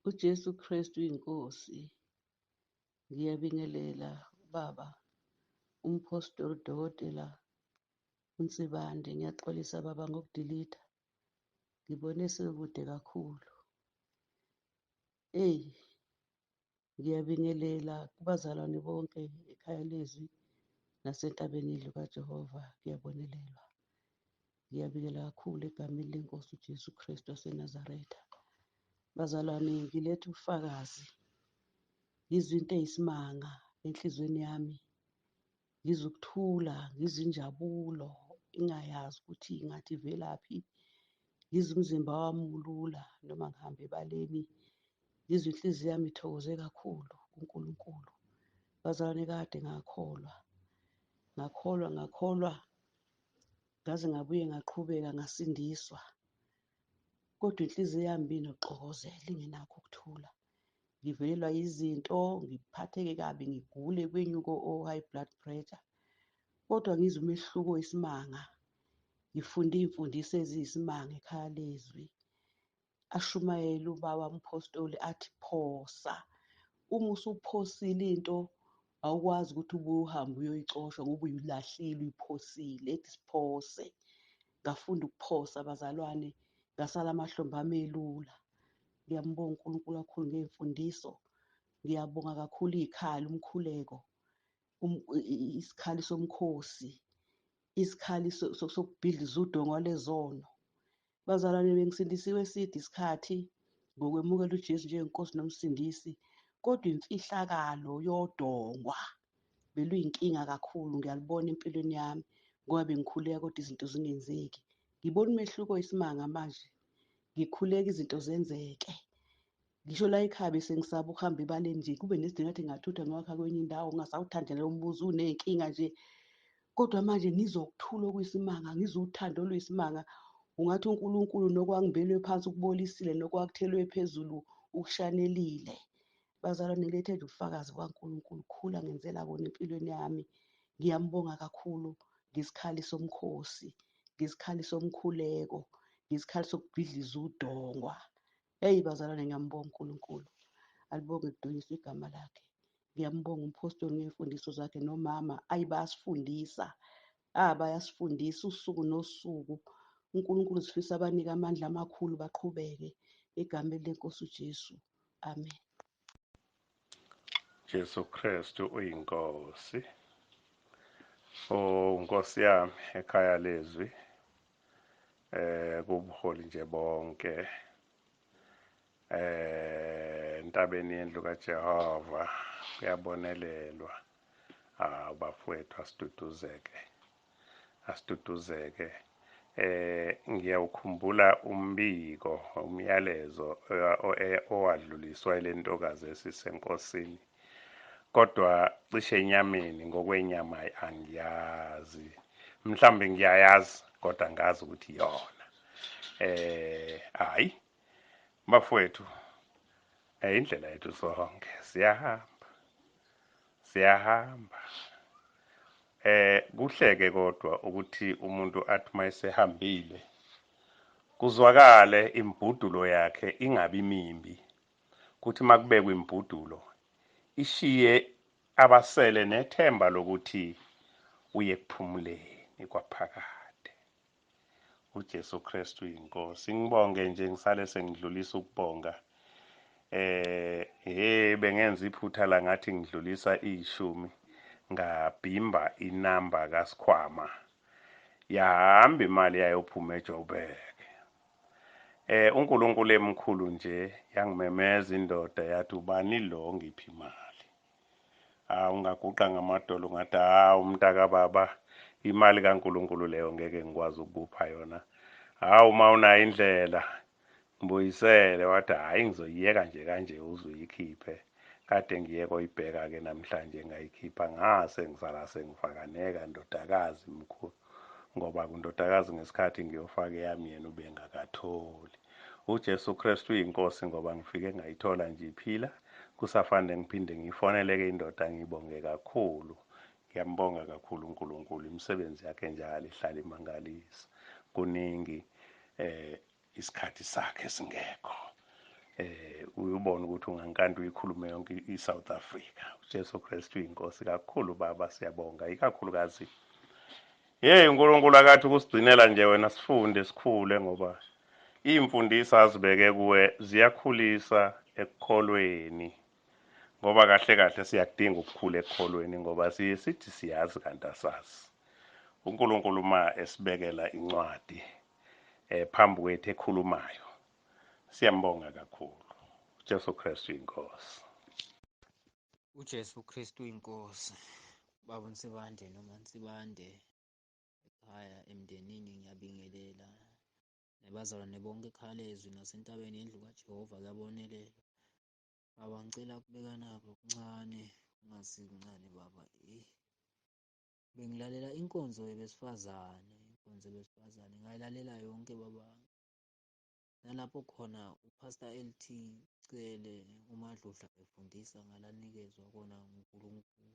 UJesu Kristu iNkosi. Ngiyabingelela baba umphostoli uDokotela uNsibande. Ngiyaxolisa baba ngokudilitha. Ngibone sekude kakhulu. Eyi, ngiyabingelela kubazalwane bonke ekhaya lezwi nasentabeni yendlu kaJehova kuyabonelelwa. Ngiyabingelela kakhulu egameni lenkosi uJesu Kristu waseNazaretha. Bazalwane, ngiletha ubufakazi. Ngizwa into eyisimanga enhliziyweni yami. Ngizwa ukuthula, ngizwa injabulo engingayazi ukuthi ingathi ivelaphi. Ngizwa umzimba wami ulula noma ngihamba ebaleni. Ngizwa inhliziyo yami ithokoze kakhulu kuNkulunkulu. Bazalwane, kade ngakholwa, ngakholwa, ngakholwa, ngaze ngabuye ngaqhubeka ngasindiswa. Kodwa inhliziyo yami ibinokuxokozela, ingenakho ukuthula. Ngivelelwa izinto, ngiphatheke kabi, ngigule kwenyuke o-high blood pressure. Kodwa ngizwa umehluko oyisimanga. Ngifunde iy'mfundiso eziyisimanga ekhaya lezwi. Ashumayele ubaba umphostoli athi phosa. Uma usuphosile into awukwazi ukuthi ubuye uhambe uyoyicosha ngoba uyilahlile, uyiphosile. Ethi siphose. Ngafunda ukuphosa bazalwane, ngasala amahlombe ami elula. Ngiyambonga uNkulunkulu kakhulu ngey'mfundiso. Ngiyabonga kakhulu iy'khali, umkhuleko, isikhali somkhosi, isikhali sokubhidliza udonga lwezono. Bazalwane, bengisindisiwe eside isikhathi ngokwemukela uJesu njengenkosi nomsindisi, kodwa imfihlakalo yodongwa beluyinkinga kakhulu. Ngiyalubona empilweni yami ngoba bengikhuleka kodwa izinto zingenzeki. Ngibona umehluko oyisimanga manje. Ngikhuleka izinto zenzeke. Ngisho la ekhaya bese ngisaba ukuhamba ebaleni nje, kube nesidingo ngathi ngingathutha ngiyokwakha kwenye indawo, ngingasawuthandi nalo muzi uney'nkinga nje. Kodwa manje ngizwa ukuthula okuyisimanga, ngizwa uthando oluyisimanga. Ungathi uNkulunkulu nokwangibelwe phansi ukubolisile, nokwakuthelwe phezulu ukushanelile. Bazalwane, ngilethe nje ubufakazi bukaNkulunkulu khula ngenzela kona empilweni yami. Ngiyambonga kakhulu ngesikhali somkhosi, ngesikhali somkhuleko, ngesikhali sokubhidliza udongwa. Eyi bazalwane, ngiyambonga uNkulunkulu. Alibonge lidunyiswe igama lakhe. Ngiyambonga umphostoli ngey'mfundiso zakhe nomama. Ayi, bayasifundisa. Ah, bayasifundisa usuku nosuku. uNkulunkulu sifisa abanike amandla amakhulu baqhubeke egameni lenkosi uJesu. Amen. Jesu Kristu uyinkosi. Oh Nkosi yami ekhaya lezwi kubuholi nje bonke entabeni yendlu kaJehova kuyabonelelwa. Ah bafowethu, asiduduzeke, asiduduzeke. Ngiyawukhumbula umbiko, umyalezo owadluliswa ilentokazi esisenkosini, kodwa cishe enyameni, ngokwenyama angiyazi, mhlambe ngiyayazi kodwa ngazi ukuthi yona. Hayi bafowethu, indlela yethu sonke siyahamba, siyahamba. Kuhleke kodwa ukuthi umuntu athi mayesehambile kuzwakale imbudulo yakhe ingabi mimbi, kuthi makubekwe imbudulo ishiye abasele nethemba lokuthi uye kuphumuleni kwaphakade. uJesu Kristu inkosi. Ngibonge nje, ngisale sengidlulisa ukubonga. Hey, bengenza iphutha la ngathi ngidlulisa ishumi, ngabhimba inamba kaSikhwama, yahamba imali yayophuma eJoburg. uNkulunkulu emkhulu nje, yangimemeza indoda yathi ubani lo ngiphi imali. Ah, ungaguqa ngamadolo ngathi ah umntaka baba, imali kaNkulunkulu leyo ngeke ngikwazi ukupha yona. Hawu, uma unayo indlela ngibuyisele. Wathi hayi, ngizoyiyeka nje kanje uzuyikhiphe. Kade ngiye koyibheka ke namhlanje ngayikhipha, ngase ngisala sengifakaneka ndodakazi mkhulu, ngoba kundodakazi ngesikhathi ngiyofaka eyami yena ubengakatholi. uJesu Kristu uyinkosi ngoba ngifike ngayithola nje iphila. Kusafanele ngiphinde ngiyifonele-ke indoda, ngibonge kakhulu. Ngiyambonga kakhulu uNkulunkulu, imisebenzi yakhe njalo ihlala imangalisa. Kuningi isikhathi sakhe singekho. Uyubona ukuthi ungankanti uyikhulume yonke iSouth Africa. uJesu Kristu inkosi kakhulu baba, siyabonga ikakhulukazi. Hey, uNkulunkulu akathi ukusigcinela nje wena, sifunde sikhule, ngoba iy'mfundiso azibeke kuwe ziyakhulisa ekukholweni, ngoba kahle kahle siyakudinga ukukhula ekukholweni, ngoba siye sithi siyazi kanti asazi. uNkulunkulu uma esibekela incwadi phambi kwethu ekhulumayo, siyambonga kakhulu. uJesu Kristu inkosi. uJesu Kristu inkosi. Baba Nsibande noma Nsibande ekhaya emndenini, ngiyabingelela nabazalwane bonke ekhaya lezwi nasentabeni yendlu kaJehova kuyabonelela. Baba, ngicela ukubeka nako okuncane, kungasikuncane baba. Bengilalela inkonzo yabesifazane, inkonzo yabesifazane ngayilalela yonke baba. Nalapho khona uPastor LT Cele uMadludla efundisa ngalanikezwa kona nguNkulunkulu.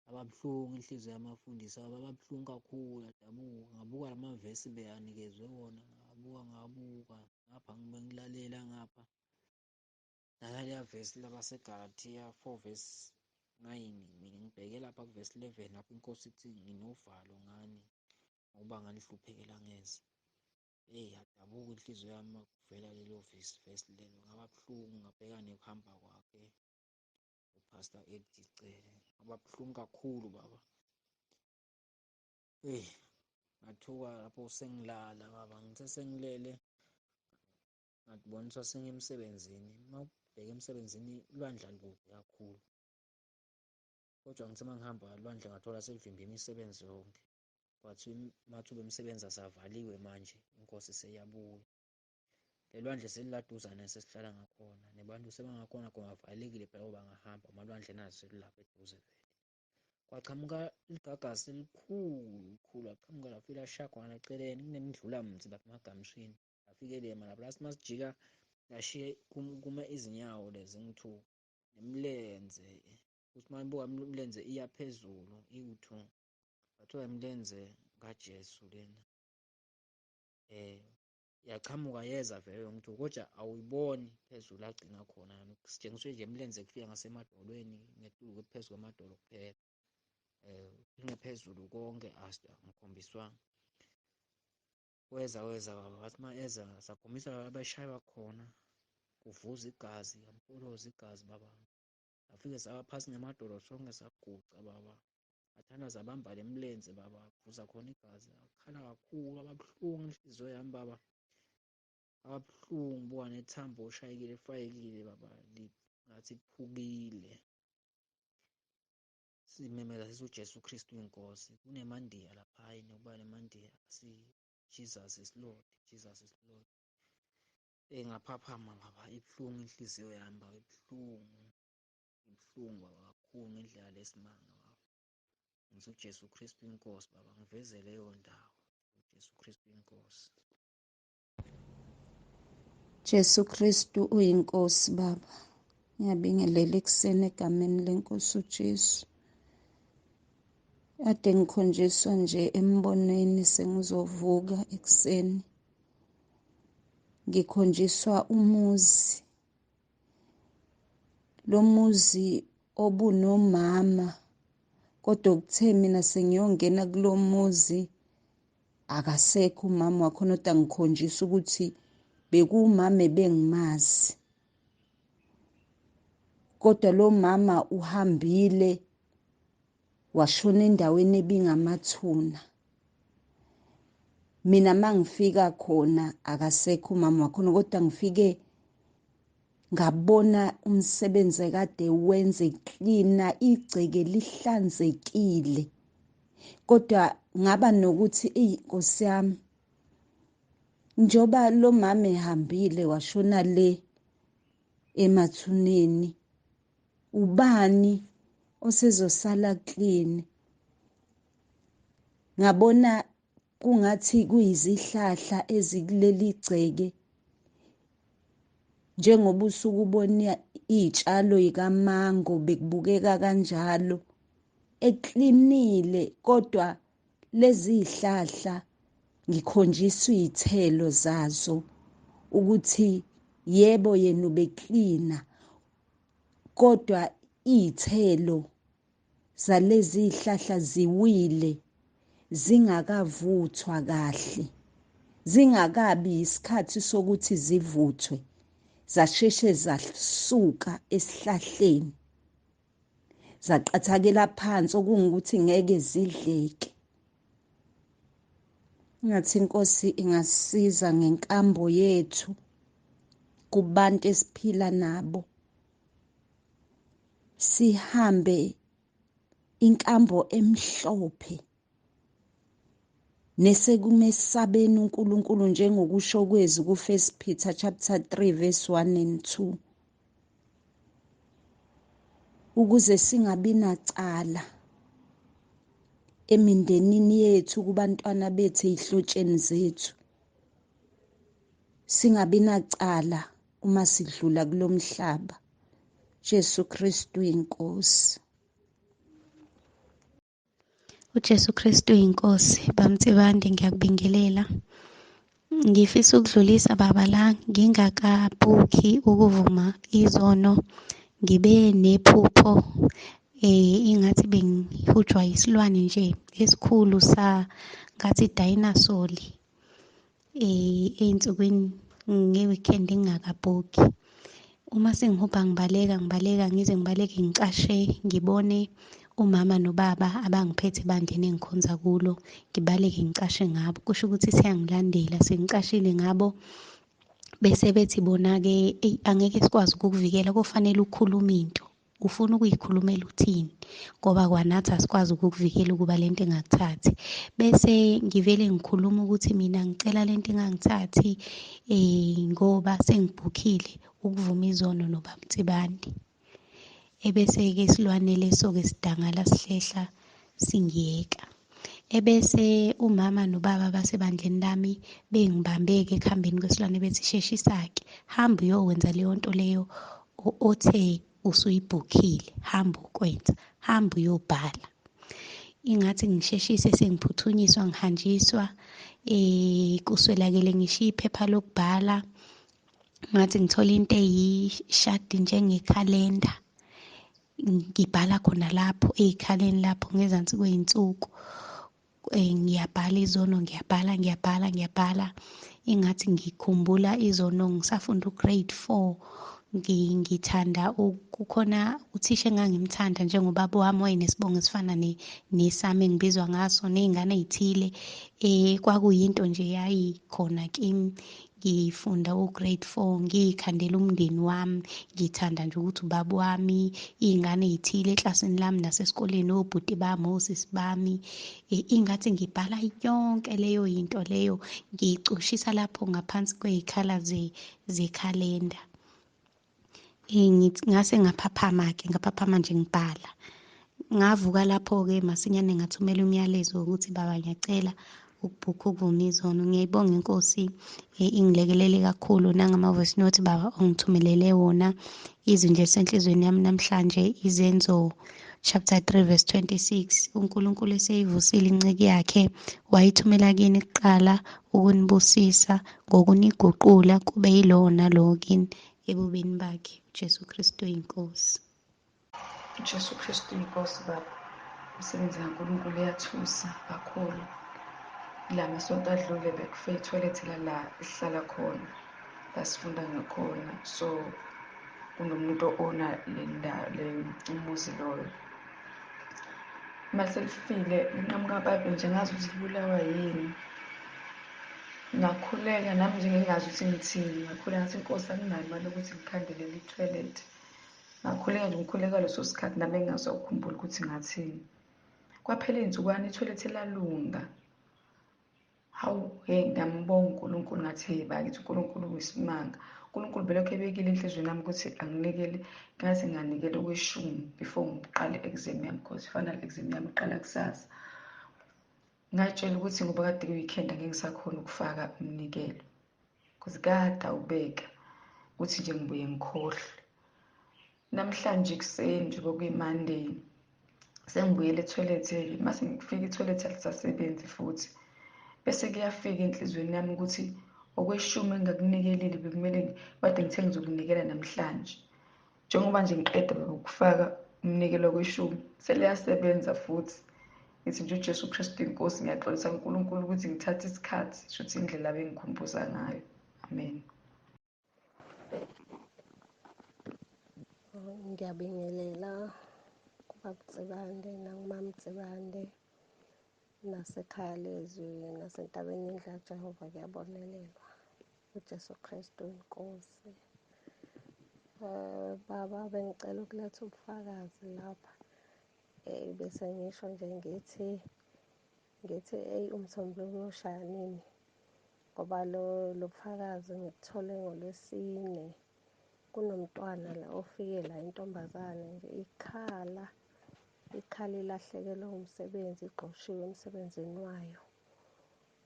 Ababuhlungu inhliziyo yamafundisi, ababuhlungu kakhulu, adabuka. Ngabuka lamavesi beyanikezwe wona, ngabuka ngapha ngilalela ngapha. Naleliya vesi labaseGalathiya 4 verse 9, mina ngibheke lapha kuvesi 11 lapho inkosi ithi nginovalo ngani ngoba nganihluphekela ngeze. Eyi, yadabuka inhliziyo yami kuvela lelo vesi lelo, ngaba buhlungu, ngabheka nekuhamba kwakhe uPastor Eddie Cele, ngaba buhlungu kakhulu baba. Eyi, ngathuka lapho sengilala baba, ngithe sengilele ngaboniswa sengisemsebenzini. Uma ubheka emsebenzini ulwandle alukude kakhulu, kodwa ngithe uma ngihamba lwandle ngathola selivimba imisebenzi yonke, kwathiwa amathuba emisebenzi asavaliwe manje, inkosi seyabuya. Le lwandle seliladuzane sesihlala ngakhona, nebantu sebangakhona kungavalekile phela ngoba bangahamba, amalwandle nazo selilapha eduze vele. Kwaqhamuka igagasi elikhulu khulu, aqhamuka lafika lashaya khona eceleni, kunemidlulamthi lapha emagamshini, lafike lema lapha, lathi masijika lashiye kume izinyawo lezi engithu nemilenze, uthi uma ibuka imilenze iya phezulu iwu-two, kwathiwa imilenze kaJesu lena. Yachamuka yeza vele yonke, kodwa awuyiboni phezulu agcina khona, sitshengiswe nje imilenze kufika ngasemadolweni, ngetulu phezu kwamadolo kuphela. Ingaphezulu konke angikhombiswanga. Weza baba, wathi uma eza sakhombisa la abashaywa khona, kuvuza igazi, yampoloza igazi baba. Afike sawa phasi ngemadolo sonke saguqa baba. Athandaza abamba le mlenze baba, kuvuza khona igazi, akhala kakhulu, ababuhlungu inhliziyo yami baba. Ababuhlungu, buka nethambo oshayekile lifayekile baba, ngathi liphukile. Simemeza sithi uJesu Kristu inkosi. Kunemandiya lapha, hayi nokuba nemandiya, si Jesus is Lord, Jesus is Lord. Ngaphaphama baba, ibuhlungu inhliziyo yami baba, ibuhlungu, ibuhlungu baba kakhulu ngendlela lesimanga baba. Ngithi uJesu Kristu inkosi baba, ngiveze leyo ndawo, uJesu Kristu inkosi. Jesu Kristu uyinkosi baba. Ngiyabingelela ekuseni egameni lenkosi uJesu. Kade ngikhonjiswa nje embonweni sengizovuka ekuseni. Ngikhonjiswa umuzi. Lo muzi obunomama, kodwa kuthe mina sengiyongena kulo muzi akasekho umama wakhona, kodwa ngikhonjiswa ukuthi bekuwumama ebengimazi. Kodwa lo mama uhambile washona endaweni ebingamathuna. Mina mangifika khona akasekho umama wakhona, kodwa ngifike ngabona umsebenzi ekade wenze, klina, igceke lihlanzekile. Kodwa ngaba nokuthi eyi Nkosi yami, njoba lo mama ehambile washona le emathuneni, ubani osezosala clean? Ngabona kungathi kuyizihlahla ezikuleli gceke, njengoba usuke ubona iy'tshalo yikamango bekubukeka kanjalo eklinile, kodwa lezi iy'hlahla ngikhonjiswa iy'thelo zazo ukuthi Yebo, yena ubeklina, kodwa iy'thelo zalezi iy'hlahla ziwile zingakavuthwa kahle, zingakabi isikhathi sokuthi zivuthwe, zasheshe zasuka esihlahleni, zaqathakela phansi, okungukuthi ngeke zidleke. Ngathi inkosi ingasisiza ngenkambo yethu kubantu esiphila nabo, sihambe inkambo emhlophe nesekumesabeni uNkulunkulu, njengokusho kwezwi ku-1 Peter chapter 3 verse 1 and 2, ukuze singabi nacala emindenini yethu, kubantwana bethu, ey'hlotsheni zethu, singabi nacala uma sidlula kulomhlaba. Jesu Kristu inkosi. UJesu Kristu inkosi. Bamtsibande, ngiyakubingelela. Ngifisa ukudlulisa baba la ngingakabhukhi ukuvuma izono, ngibe nephupho ingathi bengihujwa isilwane nje esikhulu sa ngathi dinosaur ey'nsukwini nge-weekend ngingakabhukhi. Uma sengihubha ngibaleka ngize ngibaleke ngicashe, ngibone umama nobaba abangiphethe ebandleni engikhonza kulo, ngibaleke ngicashe ngabo. Kusho ukuthi siyangilandela, sengicashile ngabo, bese bethi bona-ke eyi angeke sikwazi ukukuvikela, kufanele ukhulume into, ufuna ukuyikhulumela uthini, ngoba kwanathi asikwazi ukukuvikela ukuba lento ingakuthathi. Bese ngivele ngikhuluma ukuthi mina ngicela lento ingangithathi ngoba sengibhukhile ukuvuma izono noBaba Mtsibande. Ebese-ke isilwane leso-ke sidangala sihlehla singiyeka. Ebese umama nobaba basebandleni lami bengibambe-ke ekuhambeni kwesilwane bethi sheshisa-ke, hamba uyokwenza leyo nto leyo othe usuyibhukhile, hamba ukwenza, hamba uyobhala. Ingathi ngisheshise sengiphuthunyiswa ngihanjiswa, kuswelakele ngisho iphepha lokubhala, ngathi ngithola into eyishadi njengekhalenda, ngibhala khona lapho ey'khaleni lapho ngezansi kwey'nsuku. Ngiyabhala izono, ngiyabhala. Ingathi ngikhumbula izono ngisafunda u-grade 4. Ngithanda kukhona uthisha engangimthanda njengobaba wami wayenesibongo esifana nesami engibizwa ngaso, ney'ngane ey'thile. Kwakuyinto nje yayikhona kimi. Ngifunda u-grade 4, ngiy'khandela umndeni wami, ngithanda nje ukuthi ubaba wami, iy'ngane ey'thile eklasini lami nasesikoleni, obhuti bami, osisi bami. Ingathi ngibhala yonke leyo yinto leyo, ngiyicoshisa lapho ngaphansi kwey'khala zekhalenda. Ngase ngaphaphama-ke, ngaphaphama nje ngibhala. Ngavuka lapho-ke masinyane ngathumela umyalezo wokuthi baba ngiyacela ukubhukha ukuvuma izono. Ngiyayibonga inkosi ingilekelele kakhulu nangama-voice note baba ongithumelele wona. Izwi nje lisenhliziyweni yami namhlanje, Izenzo chapter 3 verse 26. uNkulunkulu eseyivusile inceku yakhe, wayithumela kini kuqala ukunibusisa ngokuniguqula kube yilowo nalowo kini ebubini bakhe. uJesu Kristu inkosi. uJesu Kristu inkosi baba. Umsebenzi kaNkulunkulu uyathusa kakhulu. La masonto adlule bekufe ithoyilethi lala esihlala khona, la sifunda ngakhona. So kunomuntu o-owner le ndawo, le umuzi loyo. Uma selifile linqamuka payipi nje, ngazi ukuthi libulawa yini. Ngakhuleka nami nje ngingazi ukuthi ngithini. Ngakhuleka ngathi inkosi anginayo imali yokuthi ngikhande leli toilet. Ngakhuleka nje ngikhuleka leso sikhathi nami engingasakukhumbuli ukuthi ngathini. Kwaphela iy'nsukwana ithoyilethi lalunga. Hawu, hey, ngiyambonga uNkulunkulu, ngathi hey bakithi uNkulunkulu uyisimanga. uNkulunkulu belokhu ebekile enhliziyweni yami ukuthi anginikele, ngathi nginganikela okweshumi before ngiqale exam yami, because final exam yami iqala kusasa. Ngatshela ukuthi ngoba kade kuyi-weekend angeke ngisakhona ukufaka umnikelo, because kade awubeka ukuthi nje ngibuye ngikhohlwe. Namhlanje ekuseni nje bekuyi-Monday, sengibuyele ethoyilethi-ke, mase ngifika ithoyilethi alisasebenzi futhi. Bese kuyafika enhliziyweni yami ukuthi Okweshumi engakunikelile bekumele kade ngithe ngizokunikela namhlanje. Njengoba nje ngiqeda ukufaka umnikelo kweshumi, seliyasebenza futhi. Ngithi nje uJesu Kristu inkosi, ngiyaxolisa kuNkulunkulu ukuthi ngithathe isikhathi, shuthi indlela abengikhumbuza ngayo. Amen. Ngiyabingelela kubaba Nsibande nakumama Nsibande nasekhaya lezwi nasentabeni yendlu kaJehova kuyabonelelwa. UJesu Kristu inkosi. Baba bengicela ukuletha ubufakazi lapha. Bese ngisho nje ngithi eyi umsombuluko uyoshaya nini, ngoba lo bufakazi ngibuthole ngoLwesine. Kunomntwana la ofike la, intombazane nje ikhala ikhala ilahlekelwe umsebenzi, igxoshiwe emsebenzini wayo.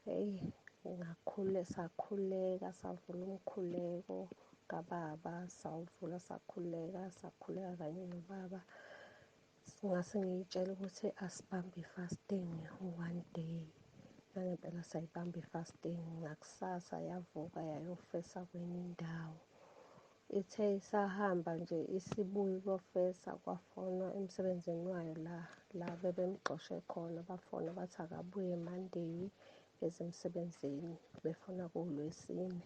Eyi ngakhule sakhuleka savula umkhuleko kababa, sawuvula sakhuleka sakhuleka kanye nobaba. Ngase ngiyitshela ukuthi asibambe i-fasting one day. Nangempela sayibamba i-fasting, ngakusasa yavuka yayofesa kwenye indawo. Ithe isahamba nje isibuya ukuyofesa, kwafonwa emsebenzini wayo la bebemgxoshe khona, bafona bathi akabuye Monday eze emsebenzini, befona kuwuLwesine.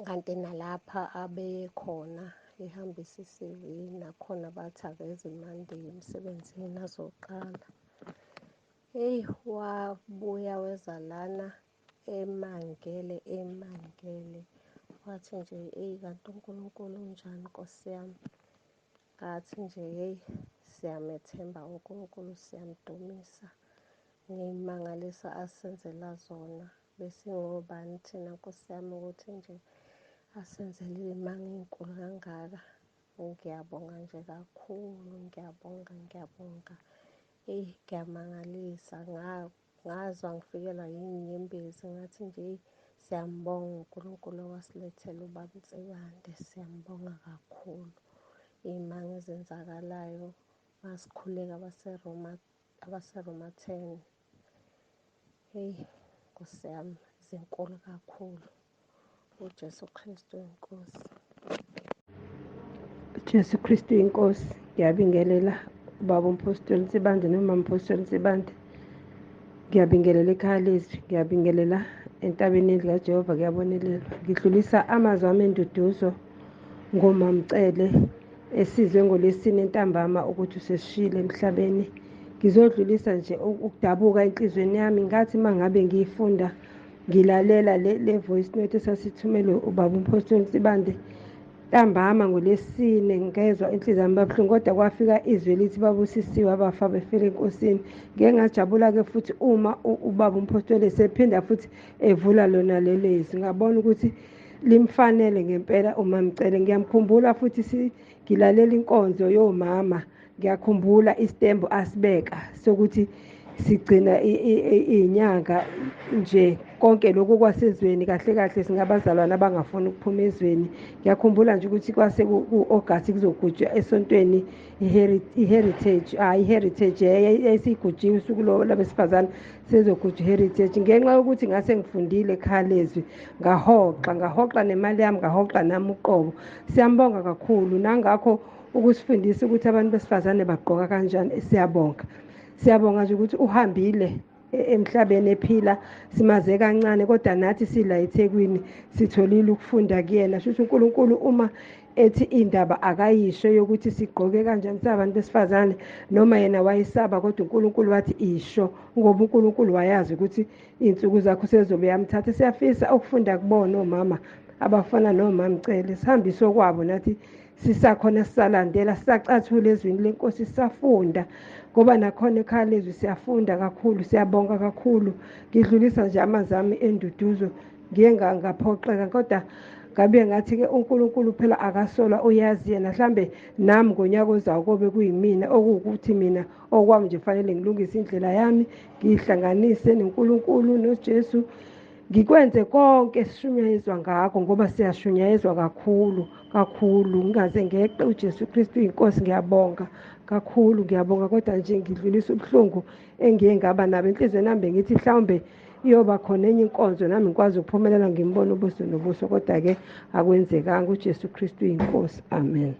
Kanti nalapha abeye khona ehambisa i-CV, nakhona bathi akeze Monday emsebenzini azoqala. Eyi wabuya weza lana emangele emangele, wathi nje eyi kanti uNkulunkulu unjani Nkosi yami. Ngathi nje heyi siyamethemba uNkulunkulu, siyamdumisa ngey'mangaliso asenzela zona. Besingobani thina Nkosi yami ukuthi nje asenzele iy'manga ey'nkulu kangaka. Ngiyabonga nje kakhulu, ngiyabonga ngiyabonga. Eyi kuyamangalisa, ngazwa ngifikelwa yiy'nyembezi, ngathi nje siyambonga uNkulunkulu owasilethela ubaba Nsibande, siyambonga kakhulu. Iy'manga ezenzakalayo masikhuleka abaseRoma 10. Heyi Nkosi yami, zinkulu kakhulu. uJesu Kristu inkosi. Jesu Kristu inkosi. Ngiyabingelela ubaba uMphostoli Nsibande nomama Mphostoli Nsibande. Ngiyabingelela ekhaya lezwi, ngiyabingelela entabeni yendlu kaJehova kuyabonelelwa. Ngidlulisa amazwi ami enduduzo ngoMamcele esizwe ngoLwesine ntambama ukuthi usesishiyile emhlabeni. Ngizodlulisa nje ukudabuka enhliziyweni yami, ngathi uma ngabe ngiyifunda ngilalela le voice note esasithumelwe ubaba uMphostoli Nsibande ntambama ngoLwesine, ngezwa inhliziyo yami babuhlungu, kodwa kwafika izwi elithi babusisiwe abafa befela enkosini. Ngike ngajabula-ke futhi uma ubaba uMphostoli esephinda futhi evula lona lelo zwi, ngabona ukuthi limfanele ngempela uMamcele. Ngiyamkhumbula futhi ngilalela inkonzo yomama, ngiyakhumbula isitembu asibeka sokuthi sigcina iy'nyanga nje konke lokhu kwasezweni, kahle kahle singabazalwane abangafuni ukuphuma ezweni. Ngiyakhumbula nje ukuthi kwase ku-August kuzogujwa esontweni i-heritage, i-heritage yayisigujiwe usuku labesifazane, sezogujwa i-heritage. Ngenxa yokuthi ngase ngifundile ekhaya lezwi, ngahoxa nemali yami, ngahoxa nami uqobo. Siyambonga kakhulu nangakho ukusifundisa ukuthi abantu besifazane bagqoka kanjani. Siyabonga. Siyabonga nje ukuthi uhambile emhlabeni ephila, simaze kancane kodwa nathi sila eThekwini sitholile ukufunda kuyena. Shuthi uNkulunkulu uma ethi indaba akayisho yokuthi sigqoke kanjani sabantu besifazane, noma yena wayesaba kodwa uNkulunkulu wathi isho, ngoba uNkulunkulu wayazi ukuthi iy'nsuku zakho sezobe yamthatha. Siyafisa ukufunda kubona omama abafana noMamcele, sihambise okwabo nathi sisakhona, sisalandela, sisacathula ezwini lenkosi, sisafunda, ngoba nakhona ekhaya lezwi siyafunda kakhulu. Siyabonga kakhulu. Ngidlulisa nje amazwi ami enduduzo. Ngiye ngaphoxeka, kodwa ngabe ngathi-ke uNkulunkulu phela akasolwa, uyazi yena. Mhlambe nami ngonyaka ozayo kobe kuyimina, okuwukuthi mina okwami nje fanele ngilungise indlela yami, ngiyihlanganise noNkulunkulu noJesu, ngikwenze konke esishunyayezwa ngakho, ngoba siyashunyayezwa kakhulu kakhulu. Ngingaze ngeqe uJesu Kristu inkosi. Ngiyabonga kakhulu, ngiyabonga, kodwa nje ngidlulisa ubuhlungu engiye ngaba nabo enhliziyweni yami. Bengithi mhlawumbe Iyoba khona enye inkonzo nami ngikwazi ukuphumelela ngimbone ubuso nobuso, kodwa-ke akwenzekanga. UJesu Kristu uyinkosi. Amen.